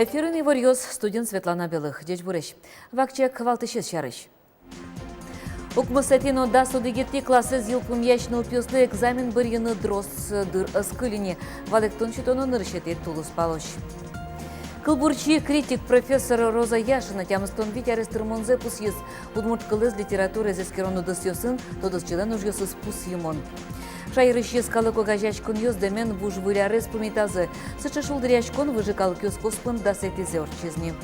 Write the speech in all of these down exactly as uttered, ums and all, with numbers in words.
Эфирын иворъёс, студиын Светлана Белых. Ӟечбуресь! Вакчияк валтӥсез сярысь. Укмысэтӥ но дас одӥгетӥ классэз йылпумъясь нылпиослы экзамен бырйыны дросс дыр ӧз кыльы ни. Валэктон сётоно нырысетӥ тулыспалозь. Кылбурчи, критик, профессор Роза Яшина тямыстон вить арес тырмонзэ пусйиз. Удмурт кылэз, литератураез эскерон удысъёсын тодосчилэн ужъёсыз пусйымон. Шаерысь йӧскалык огазеяськонъёс дэмен вуж выль арез пумитазы. Сыӵе шулдыръяськон выжы калыкъёс куспын дасэтӥзэ ортчиз ни.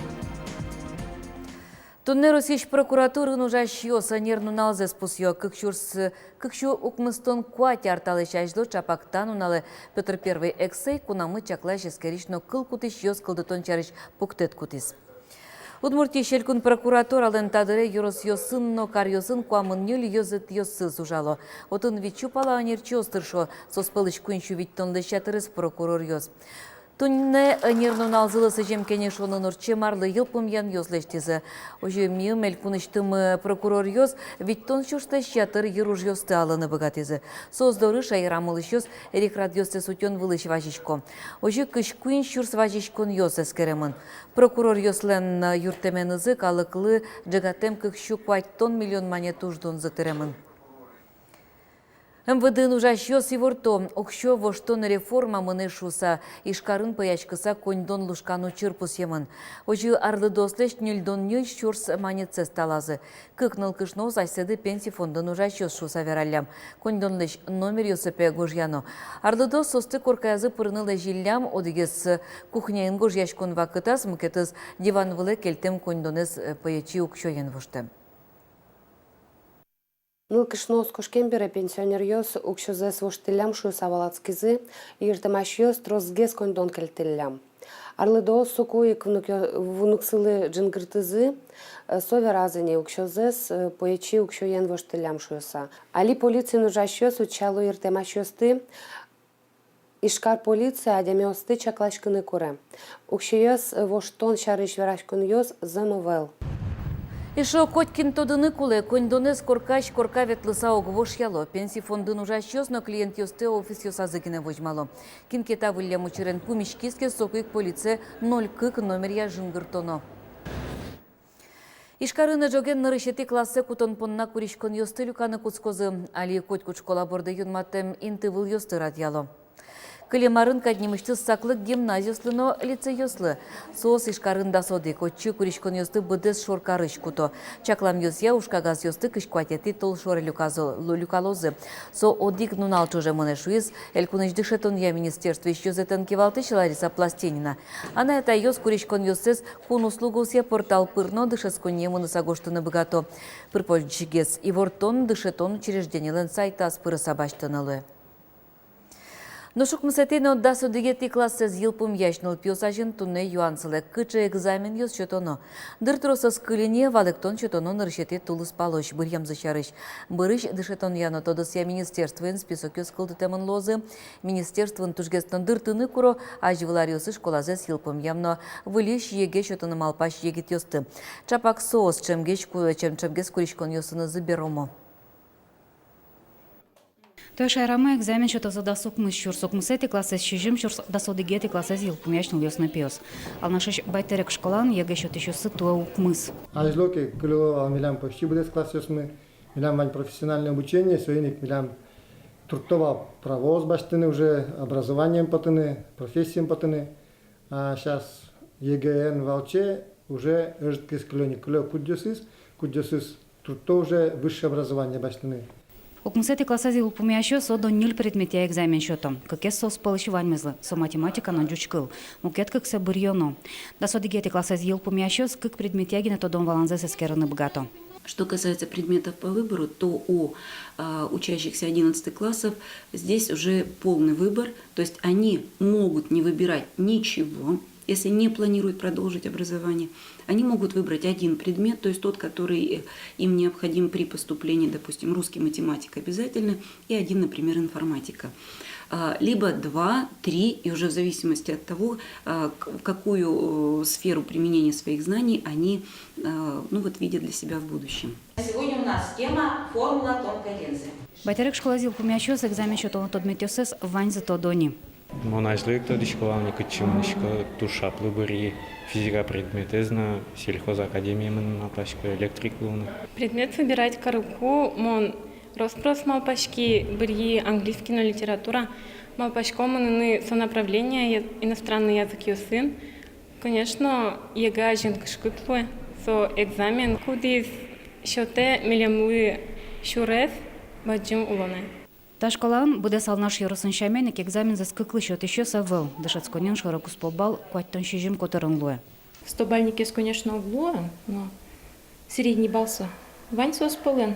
Туннэ Россиысь прокуратураын ужасьёс ӧнер нуналзэс пусъё. Кык сюрс, кык сю укмыстон куать ар талэсь азьло, ӵапак та нуналэ Пётр Первый эксэй кунамы чаклась, эскерись но кыл кутӥсьёс кылдытон сярысь пуктэт кутӥз. Удмуртиысь элькун прокуратуралэн та дыре ёросъёсын но каръёсын куамын ньыль ёзэтъёсыз ужало. Отын вить сю пала ӧнерчиос тыршо, соос пӧлысь куинь сю витьтонлэсь ятырез прокуроръёс. Туннэ ӧнер нуналзылы сӥзем кенешонын ортчем арлы йылпумъянъёс лэсьтӥзы. Озьы миым элькунысьтымы прокуроръёс витьтон сюрслэсь ятыр йыружъёсты алыны быгатӥзы. Соос доры шаерамы улӥсьёс эрикрадъёссэс утён вылысь вазисько. Озьы кызь куинь сюрс вазиськонъёс эскеремын. Прокуроръёслэн юрттэменызы калыклы ӝегатэм кык сю куатьтон миллион манет уждунзы тыремын. МВДын ужасьёс иворто: уксё воштон реформа мынэ шуыса, Ижкарын пӧяськыса коньдон лушкан учыр пусъемын. Озьы арлыдоослэсь ньыльдон ньыль сюрс манетсэс талазы. Кык нылкышноос асьсэды пенси фондын ужасьёс шуыса вераллям. Коньдонлэсь номеръёссэ пе гожъяно. Арлыдоос соосты коркаязы пырыны лэзиллям: одӥгез кухняын гожъяськон вакытаз, мукетыз диван вылэ кельтэм коньдонэз пӧечи уксёен воштэм. Нылкышноос кошкем бере пенсионеръёс уксёзэс воштӥллям шуыса валатскизы, йыртэмасьёс тросгес коньдон кельтӥллям. Арлыдоос соку ик внукъё-, внуксылы ӝингыртӥзы, э, со вераз ини, уксёзэс, э, пӧечи уксёен воштӥллям шуыса. Али полициын ужасьёс утчало йыртэмасьёсты. Ижкар полиция адямиосты чакласькыны куре. Уксёез воштон сярысь вераськонъёс зэм ӧвӧл. Эшшо котькин тодыны кулэ: коньдонэз коркась корка ветлыса уг вошъяло. Пенси фондын ужасьёс но клиентъёсты офисъёсазы гинэ возьмало. Кин ке та выллем учырен пумиськиз ке, соку ик полицие ноль кык номеръя ӝингыртоно. Ижкарын ӝоген нырысетӥ классэ кутон понна куриськонъёсты люканы кутскозы. Али котькуд школа борды юнматэм интывылъёсты радъяло. Кылем арын кадь нимысьтыз саклык гимназиослы но лицейёслы. Соос Ижкарын дас одӥг, отчы куриськонъёсты быдэс шоркарысь куто. Чакламъёсъя, ужкагазъёсты кызь куатетӥ толшоре люказо-, лу-, люкалозы. Со одӥг нунал ӵоже мынэ, шуиз элькунысь дышетонъя министерствоысь ёзэтэн кивалтӥсь Лариса Пластинина. Анай-атайёс куриськонъёссэс кун услугаосъя портал пыр но дышетсконние мыныса гожтыны быгато. Пыр-почгес ивортон дышетон учреждениелэн сайтаз пырыса басьтыны луэ. Нош укмысэтӥ но дас одӥгетӥ классэз йылпумъясь нылпиос азьын туннэ юан сылэ: кыӵе экзаменъёс сётоно? Дыр трос ӧз кыльы ни, валэктон сётоно нырысетӥ тулыспалозь быръемзы сярысь. Бӧрысь дышетонъя но тодосъя министерствоен списокъёс кылдытэмын луозы. Министерствоын тужгес но дыртыны куро азьвыл аръёсы школазэс йылпумъям но выльысь ЕГЭ сётыны малпась егитъёсты. Ӵапак соос ӵемгес ку-, ӵем-, ӵемгес куриськонъёсынызы беромо. Туэ шаерамы экзамен сётозы дас укмыс сюрс, укмысэтӥ классэз сизьым сюрс, дас одӥгетӥ классэз йылпумъясь нылъёс но пиос. Алнашысь Байтерек школаын ЕГЭ сётӥсьёссы туэ укмыс. Азьло ке кылыло вал милям почти быдэс классъёсмы, милям вань профессиональное обучение, соин ик милям туртто вал правоос басьтыны, уже образованиен потыны, профессиен потыны. А сейчас ЕГЭ-ен валче уже ӧжыт ке кылё ни, кылё кудъёсыз, кудъёсыз туртто уже высшее образование басьтыны. Укмысэтӥ классэз йылпумъясьёс одно ньыль предметъя экзамен сёто. Кыкез соос пӧлысь ваньмызлы, со математика но ӟуч кыл. Мукет кыксэ быръёно. Дас одӥгетӥ классэз йылпумъясьёс кык предметъя гинэ тодон-валанзэс эскерыны быгато. Что касается предметов по выбору, то у, а, учащихся одиннадцатых классов здесь уже полный выбор, то есть они могут не выбирать ничего, если не планируют продолжить образование. Они могут выбрать один предмет, то есть тот, который, э, им необходим при поступлении, допустим, русский, математика обязательно, и один, например, информатика. А, либо два, три, и уже в зависимости от того, а, к-, в какую, э, сферу применения своих знаний они, а, ну вот, видят для себя в будущем. Сегодня у нас тема «Формула тонкой линзы». Байтерек школаез йылпумъясьёс экзамен сётон тодметъёссэс ваньзы тодо ни. Мон азьло ик тодӥсько вал ни, кытчы мынӥсько, туж шаплы быръи физика предметэз но, сельхозакадемие мыныны малпасько, электрик луыны. Предмет выбирать карыку мон рос-прос малпаськи, быръи английский но литература. Малпасько мыныны со направление я-, иностранный языкъёсын. Конечно, ЕГЭ азьын кышкыт луэ со экзамен, кудӥз сётэ милемлы сюрес бадӟым улонэ. Та школаын быдэс Алнаш ёросын сямен ик экзамензэс кыклы сётӥсьёс ӧвӧл. Дышетсконын шоро-куспо балл куатьтон сизьым котырын луэ. Сто бальникез, конечно, уг луы, но средний балл со вань соос пӧлын.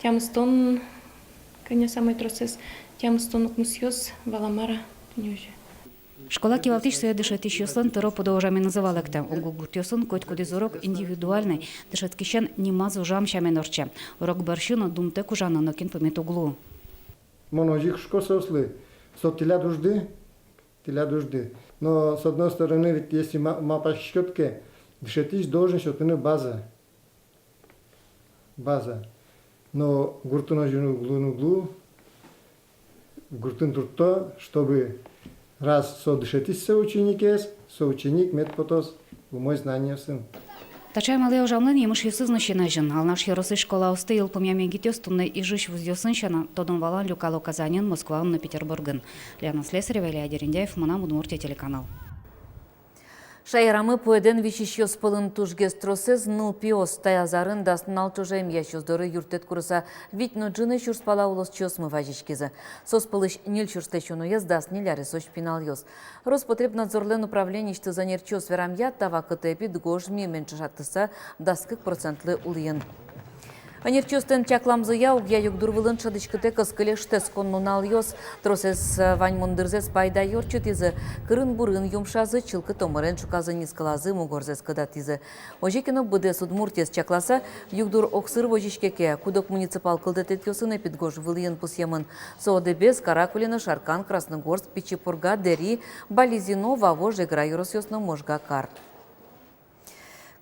Тямыстон, кӧня самой тросэз, тямыстон укмысъёс вал-а, мар-а, тӥни озьы. Школа кивалтӥсь сое дышетӥсьёслэн тыро-пыдо ужаменызы валэктэ. Уго гуртъёсын котькудӥз урок индивидуальной, дышетскисен нимаз ужам сямен ортче. Урок бӧрсьы но думтэк ужаны нокин пумит уг луы. Мон озьы ик шуисько соослы: со тӥляд ужды, тӥляд ужды. Но с одной стороны, ведь если ма-, малпаськод ке, дышетӥсь должен сётыны база. База. Но гуртын озьы уг луы, уг луы. Гуртын туртто, чтобы раз со дышетӥсь со ученикез, со ученик мед потоз умой знаниосын. Таӵе амалъя ужамлэн емышъёсыз но син азьын. Алнаш ёросысь школаосты йылпумъям егитъёс туннэ Ижысь вузъёсын сяна тодон-валан люкало Казаньын, Москваын но Петербургын. Лена Слесарева, Илья Дерендяев, «Мынам Удмуртие» телеканал. Шаерамы пуэдэн висисьёс пӧлын тужгес тросэз нылпиос. Таяз арын дас нунал ӵоже эмъясьёс доры юрттэт курыса вить но ӝыны сюрс пала улосчиосмы вазиськизы. Соос пӧлысь ньыль сюрслэсь уноез дас ньыль аресозь пиналъёс. Роспотребнадзорлэн управлениысьтыз ӧнерчиос верамъя, та вакытэ эпидгожмиемен ӵошатыса дас кык процентлы улӥын. Ӧнерчиослэн чакламзыя, огъя югдур вылын шӧдӥськытэк ӧз кыле шутэтскон нуналъёс. Тросэз, э, ваньмон дырзэс пайдаё ортчытӥзы: кырын-бурын юмшазы, чылкыт омырен ӵуказы, нискылазы, мугорзэс кыдатӥзы. Озьы ке но, быдэс Удмуртиез чакласа, югдур огсыр возиське ке, куд-ог муниципал кылдытэтъёсын эпидгож вылӥын пусъемын. Со Дэбес, Каракулино, Шаркан, Красногорск, Пичи Пурга, Дэри, Балезино, Вавож, Эгра ёросъёс но Можга кар.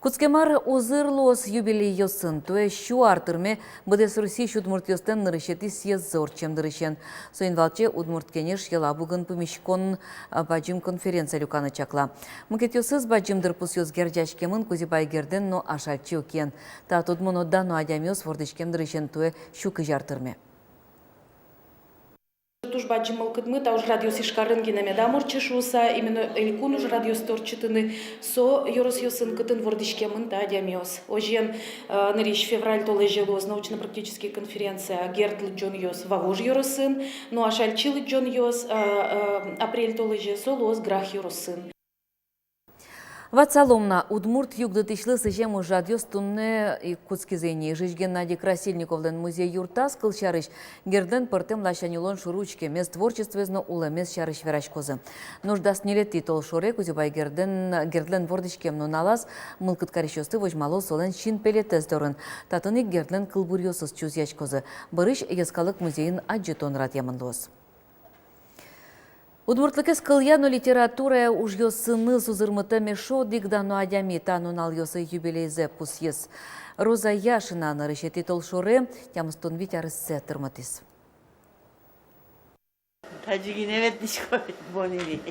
Кутскем ар узыр луоз юбилейёсын. Туэ сю ар тырме быдэс Россиысь удмуртъёслэн нырысетӥ съездзы ортчем дырысен. Соин валче «Удмурт Кенеш» Елабугаын пумиськон, а, бадӟым конференция люканы чакла. Мукетъёсыз бадӟым дырпусъёс герӟаськемын Кузебай Гердэн но Ашальчи Окиен. Та тодмо но дано адямиос вордӥськем дырысен туэ сю кызь ар тырме. Туж бадӟым мылкыдмы та ужрадъёс Ижкарын гинэ медам ортчы шуыса, именно элькун ужрадъёсты ортчытыны со ёросъёсын, кытын вордӥськемын та адямиос. Озьыен, э, нырысь февраль толэзе луоз научно-практический конференция «Герд лыдӟонъёс Вавож ёросын», но Ашальчи лыдӟонъёс, э, э, апрель толэзе, со луоз Грах ёросын. Ватсалом на, удмурт югдытӥсьлы сӥзем ужрадъёс туннэ ик кутскизы ини. Ижысь Геннадий Красильниковлэн музей-юртаз, кылсярысь, Гердлэн пӧртэм ласянь улон шоры учкемез, творчествоез но улэмез сярысь вераськозы. Нош дас ньылетӥ толшоре Кузебай Гердэн, Гердлэн вордӥськем нуналаз мылкыд карисьёсты возьмало солэн синпелетэз дорын. Татын ик Гердлэн кылбуръёсыз чузъяськозы. Бӧрысь Йӧскалык музейын адӟытон радъямын луоз. Удмуртлыкез кылъя но литературая ужъёсыныз узырмытэм эшшо одӥг дано адями та нуналъёсы юбилейзэ пусйиз. Роза Яшина нырысетӥ толшоре тямыстон вить арессэ тырмытӥз. Тазьы гинэ ветлӥсько вет мон ини.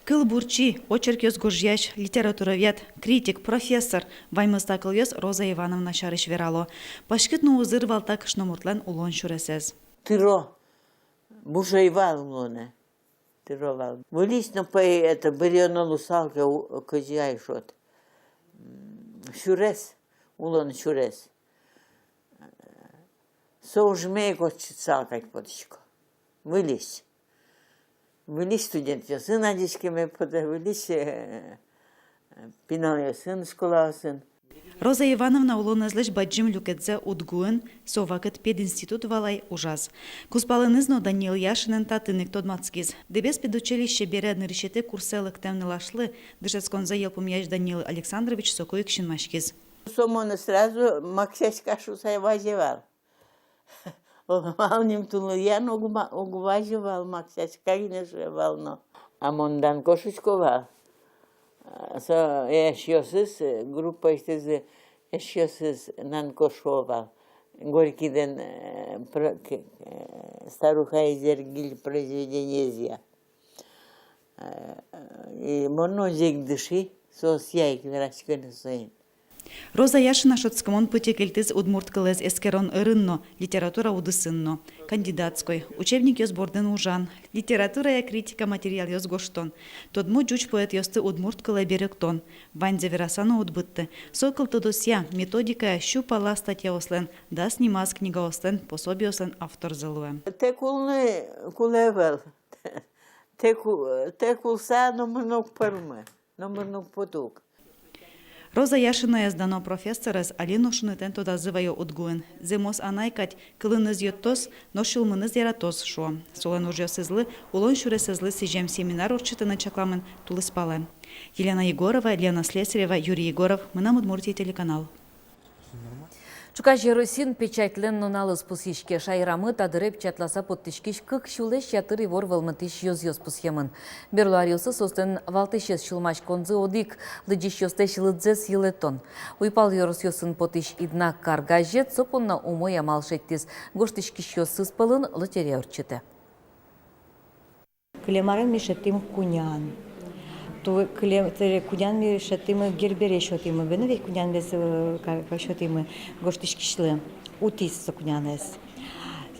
Кылбурчи, очеркъёс гожъясь, литературовед, критик, профессор — ваньмыз та кылъёс Роза Ивановна сярысь верало. Паськыт но узыр вал та кышномуртлэн улон сюресэз. Тыро. Буш ӧй вал улонэ. Тыро вал. Выльысь но пӧй, это, быръёно луысал ке, у-, кызьы ай шуод. М, сюрес, улон сюрес. Со ужме ик ортчытсал кадь потӥсько. Выльысь. Выльысь студентъёсын адӟиськеме потэ, выльысь, э, пиналъёсын, школаосын. Роза Ивановна улонэзлэсь бадӟым люкетсэ УдГУын, со вакыт пединститут вал ай, ужаз. Кузпалыныз но Даниил Яшинэн татын ик тодматскиз. Дэбес педучилище бере нырысетӥ курсэ лыктэм нылашлы дышетсконзэ йылпумъясь Даниил Александрович соку ик синмаськиз. Со монэ сразу мак сяська шуса вазе вал. Оло малы нимтулы ян уг ма-, уг вазе вал, мак сяська гинэ шуэ вал но. А мон Данкош учко вал. А, со эшъёсыз, э, группаысьтызы эшъёсыз Данкош шуо вал. Горькийлэн, э, про-, к-, э, «Старуха Изергиль» произведениезъя. Мон но ӟеч дыши, соос яик вераськыны соин. Роза Яшина шӧдскымон пытьы кельтӥз удмурт кылэз эскерон ӧрын но, литература удысын но. Кандидатской, учебникъёс бордын ужан, литературая критика материалъёс гожтон, тодмо ӟуч поэтъёсты удмурт кылэ берыктон. Ваньзэ вераса но уд быдты. Со кылтодосъя, методикая сю пала статьяослэн, дас нимаз книгаослэн, пособиослэн авторзы луэ. Тэк улны кулэ ӧвӧл. Тэк у-, тэк улса номыр но уг пӧрмы, номыр но уг потэ ук. Роза Яшинаез дано профессорез али но шунытэн тодазы ваё УдГУын. Зэмос анай кадь, кылыныз йӧттос, нош сюлмыныз яратоз, шуо. Солэн ужъёсызлы, улон сюресэзлы сӥзем семинар ортчытыны чакламын тулыспалэ. Елена Егорова, Лена Слесарева, Юрий Егоров, «Мынам Удмуртие» телеканал. Ӵуказе Россиын печатьлэн нуналыз пусйиське. Шаерамы та дыре печатласа поттӥськись кык сюлэсь ятыр ивор вӧлмытӥсь ёзъёс пусъемын. Берло аръёсы соослэн валтӥсез сюлмаськонзы одӥг: лыдӟисьёслэсь лыдзэс йылэтон. Уйпал ёросъёсын потӥсь «Иднакар» газет со понна умой амал шедьтӥз. Гожтӥськисьёсыз пӧлын лотерея ортчытэ. Кылем арын ми шедьтӥм кунян. Ту кылем, тӥре кунян ми шедьтӥмы, Гербере сётӥмы, бен, ведь кунянмес, э, ка-, ка-, сётӥмы гожтӥськисьлы. Утӥз со кунянэз.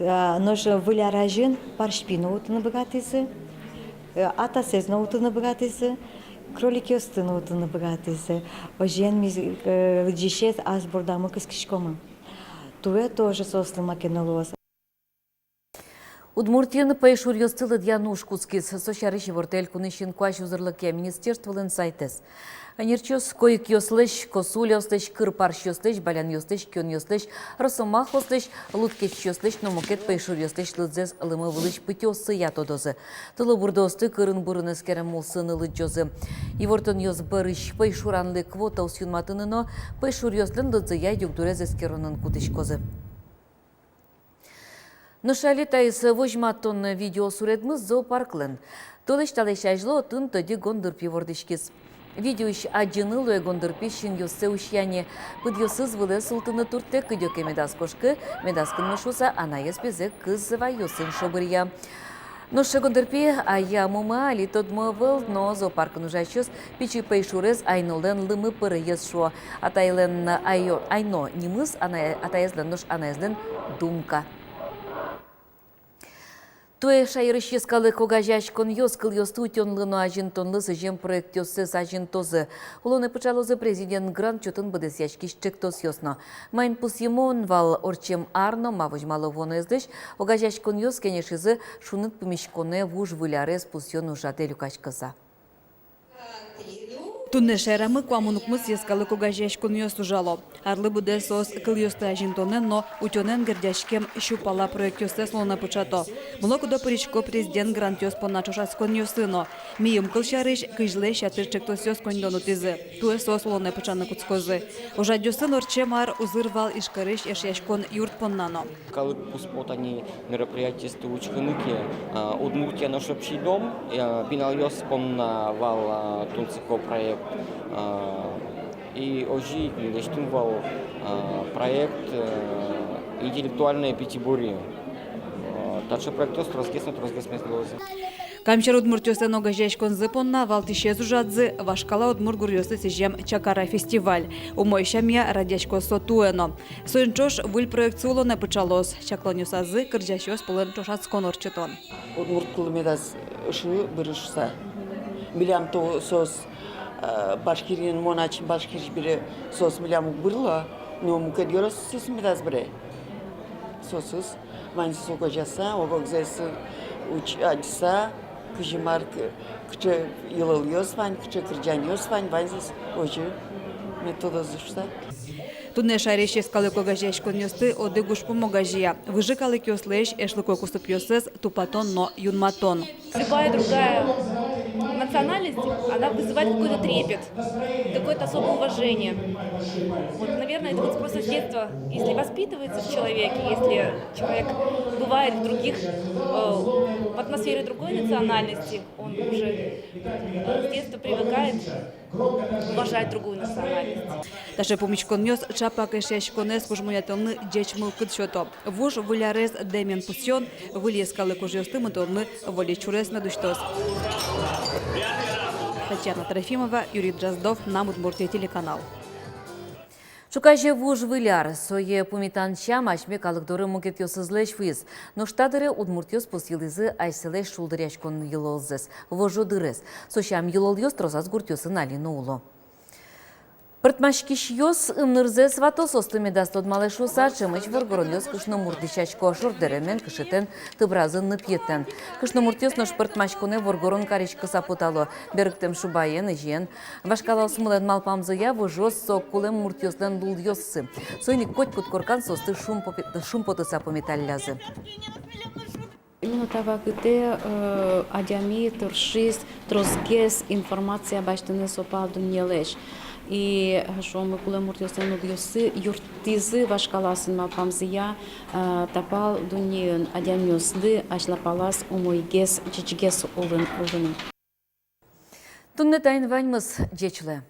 А, нош выль ар азьын парсь пи но утыны быгатӥзы, э, атасэз но утыны быгатӥзы, кроликъёсты но утыны быгатӥзы. Озьыен ми, э, лыдӟисез ас бордамы кыскиськомы. Туэ тоже соослы маке но луоз. Удмуртиын пӧйшуръёсты лыдъян уж кутскиз. Со сярысь ивортэ элькунысь инкуазь узырлыкъя министерстволэн сайтэз. Ӧнерчиос койыкъёслэсь, косульяослэсь, кыр-парсьёслэсь, балянъёслэсь, кионъёслэсь, росомахаослэсь, лудкечъёслэсь но мукет пӧйшуръёслэсь лыдзэс лымы вылысь пытьыоссыя тодозы. Тылобурдоосты кырын-бурын эскерем улсын лыдӟозы. Ивортонъёс бӧрысь пӧйшуранлы квотаос юнматыны но пӧйшуръёслэн лыдзыя югдурез эскеронын кутӥськозы. Нош али таиз возьматон видеосуредмы зоопарклэн. Толэзь талэсь азьло отын тӧдьы гондырпи вордӥськиз. Видеоысь адӟыны луэ гондырпи синъёссэ усьяне. Пыдъёсыз вылэ султыны турттэ, кыдёке медаз кошкы, медаз кынмы шуыса, анаез пезэ кыз вайёсын шобыръя. Нош гондырпи ая-мумы али тодмо ӧвӧл, но зоопаркын ужасьёс пичи пӧйшурез Айнолэн лымы пырыез шуо. Атайлэн Айо-, Айно нимыз, ана-, атаезлэн нош анаезлэн Думка. Туэ шаерысь йӧскалык огазеяськонъёс кылъёсты утёнлы но азинтонлы сӥзем проектъёссэс азинтозы. Улонэ пыӵалозы президент грант чотын быдэсъяськись ӵектосъёс но. Маин пусйымон вал ортчем ар но ма возьмало вуоноезлэсь, огазеяськонъёс кенешизы шуныт пумиськонэ вуж выль арез пусъён ужрадэ люкаськыса. Туннэ шаерамы куамын укмыс йӧскалык огазеяськонъёс ужало. Арлы быдэ соос кылъёсты азинтонэн но утёнэн герӟаськем сю пала проектъёссэс улонэ пыӵато. Мылокыдо пырисько президент грантъёс понна ӵошатсконъёсы но. Мийым, кылсярысь, кызьлэсь ятыр ӵектосъёс коньдон утӥзы. Туэ соос улонэ пыӵаны кутскозы. Ужрадъёсын ортчем ар узыр вал Ижкарысь Эшъяськон юрт понна но. Калык куспо тани мероприятиосты учкыны ке, а, Удмуртия нош общий дом, а, пиналъёс понна вал, а, тунсыко проект, а, и озьы ик лэсьтӥм вал, а, проект, э, интеллектуальное пятиборье. А, таӵе проектъёс тросгес но тросгес мед луозы. Камсьӧр удмуртъёслэн огазеяськонзы понна валтӥсез ужрадзы — вашкала удмурт гуръёсты сӥзем «Чакара» фестиваль. Умой сямъя радъяськоз со туэ но. Соин ӵош выль проектсы улонэ пыӵалоз. Чакланъёсазы — кырӟасьёс пӧлын ӵошатскон ортчытон. Удмурт кылы медаз ышы быры шуса. Милям то соос, э, Башкириын, мон ачим Башкириысь бере, соос милям уг бырло, но мукет ёросъёсысь медаз быре. Соосыз ваньзэс огазеяса, ог-огзэс уч-, адӟыса, кызьы мар к-, кыӵе йылолъёс вань, кыӵе кырӟанъёс вань, ваньзэс озьы мед тодозы шуса. Туннэ шаерысь йӧскалык огазеяськонъёсты одӥг ужпум огазея: выжы калыкъёслэсь эшлыко кусыпъёссэс тупатон но юнматон. Любая другая национальность, она вызывает какой-то трепет, какое-то особое уважение. Вот, наверное, это вот просто с детства, если воспитывается в человеке, если человек бывает в других, э, в атмосфере другой национальности, он уже, э, с детства привыкает уважать другую национальность. Таӵе пумиськонъёс ӵапак эшъяськонэз кужмоятонлы ӟеч мылкыд сёто. Вуж выль арез дэмен пусъён выль йӧскалык ужъёсты мытонлы вольыт сюрес мед усьтоз. Татьяна Трофимова, Юрий Дроздов, «Моя Удмуртия» телеканал. Ӵуказе вуж Выль ар. Сое пумитан сям асьме калык доры мукетъёсызлэсь вуиз. Нош та дыре удмуртъёс пусйылӥзы асьсэлэсь шулдыръяськон йылолзэс, вожодырез. Со сям-йылолъёс тросаз гуртъёсын али но уло. Пӧртмаськисьёс ымнырзэс вато. Соосты медаз тодмалэ шуыса, ӵемысь воргоронъёс кышномурт дӥсясько: шордэремен, кышетэн, тыбразын, ныпъетэн. Кышномуртъёс нош пӧртмаськонэ воргорон кариськыса потало. Берыктэм шубаен, изьыен. Вашкалаосмылэн малпамзыя, выжыос — со кулэм муртъёслэн лулъёссы. Соин ик котькуд коркан соосты шумпо-, шумпотыса пумиталлязы. Именно та вакытэ, э, адями тыршиз тросгес информация басьтыны со пал дуннелэсь. И, э, шуом, кулэм муртъёслэн лулъёссы юрттӥзы вашкалаосын малпамзыя, э, та пал дуннеын адямиослы азьлапалаз умойгес, ӟечгес улын, улыны. Туннэ таин ваньмыз. Ӟеч луэ.